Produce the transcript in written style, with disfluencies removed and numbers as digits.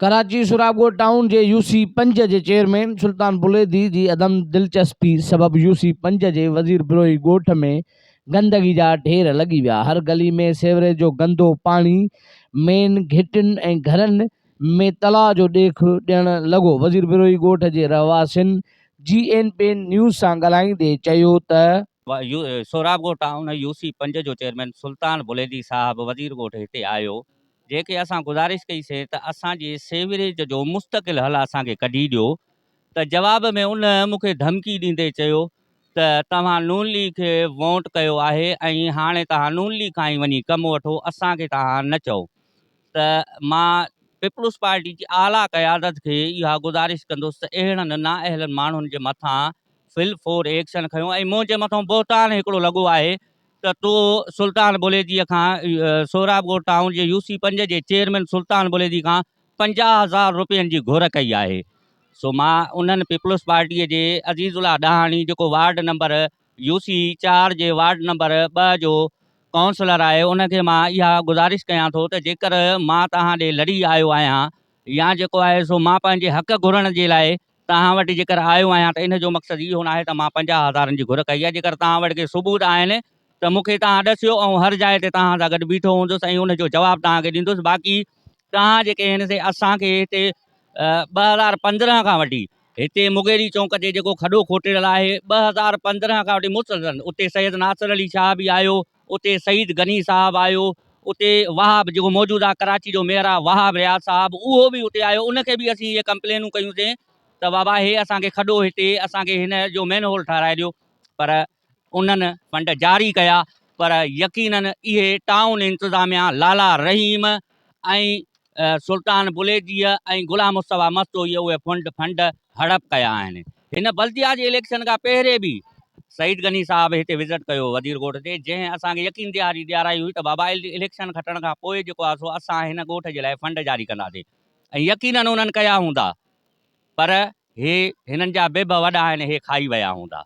Karachi Sohrab town جي U سي پنج جي چيئرمين سلطان بليدي جي عدم دلچسپي سبب يو سي پنج جي وزير بروهي ڳوٺ ۾ گندگي جا ڍير لڳي ويا، هر گلي ۾ سيوريج جو گندو پاڻي مين گهٽين ۽ گهرن ۾ تلاء جو ڏيک ڏيڻ لڳو، وزير بروهي ڳوٺ جي رهواسين جي اين پي نيوز سان ڳالهائيندي چيو ته. سهراب ڳوٺ ٽائون يو سي پنج جو چيئرمين سلطان بليدي صاحب وزير ڳوٺ هتي آيو جنهن کي اسان گذارش ڪئي سين ته اسان جي سيوريج جو مستقل حل اسان کي ڪڍي ڏيو ته جواب ۾ ان مون کي ڌمڪي ڏيندي چيو ته توهان نون ليگ کي وونٽ ڪيو آهي ۽ هاڻي توهان نون ليگ کان ئي وڃي ڪم وٺو اسان کي توهان نه چئو ته مان پيپلز پارٽي جي اعليٰ قيادت کي اها گذارش ڪندس ته اهڙن نااهلن ماڻهن جي مٿان فل فور ايڪشن کنيو ۽ منهنجي مٿان بهتان هڪڙو لڳو آهي ته تو سلطان بليديء کان سهراب ڳوٺ ٽائون جي يو سي پنج جي چيئرمين سلطان بليدي کان 50 هزار روپين جي گهر ڪئي آهي سو مان انهن پيپلز پارٽيء جي عزيز الله ڏاهاڻي جيڪو وارڊ نمبر يو سي چار جي وارڊ نمبر 2 جو ڪائونسلر آهي ان کي مان اها گذارش ڪيان ٿو ته جيڪر مان توهان ڏي لڙي آيو آهيان يا جيڪو آهي سو مان پنهنجي حق گهرڻ جي لاء توهان وٽ جيڪر آيو آهيان ته ان جو مقصد اهو ناهي ته مان 50 هزارن جي گهر ڪئي آهي جيڪر توهان وٽ ڪي ثبوت آهن ته مون کي توهان ڏسيو آئون هر جاء تي توهان سان گڏ بيٺو هوندس ۽ ان جو جواب توهان کي ڏيندس باقي توهان جيڪي هن سي اسان کي هتي 2015 کان وٺي هتي مغيري چونڪ تي جيڪو کڏو کوٽيل آهي 2015 کان وٺي مسلسل اتي سيد ناصر علي شاهه به آيو اتي سعيد غني صاحب آيو اتي وهاب جيڪو موجوده ڪراچي جو ميئر آهي وهاب رياض صاحب اهو به اتي آيو ان کي به اسين اهي ڪمپلينون ڪيون سين ته بابا هي اسان کي کڏو هتي اسان کي هن جو مين هول ٺهرائي ڏيو پر انهن فنڊ جاري ڪيا پر يقينن اهي ٽائون انتظاميا لالا رحيم ۽ سلطان بليديء ۽ غلام مصطفيٰ مستوئيء اهي فنڊ فنڊ هڙپ ڪيا آهن. هن بلديا جي اليڪشن کان پهرين به سعيد غني صاحب هتي وزٽ ڪيو هو وزير ڳوٺ تي جنهن اسان کي يقين ڏياري ڏيارائي هئي ته بابا اليڪشن کٽڻ کان پوء جيڪو آهي سو اسان هن ڳوٺ جي لاء فنڊ جاري ڪنداسين ۽ يقينن انهن ڪيا هوندا پر هي هنن جا بيبه وڏا آهن هي کائي ويا هوندا.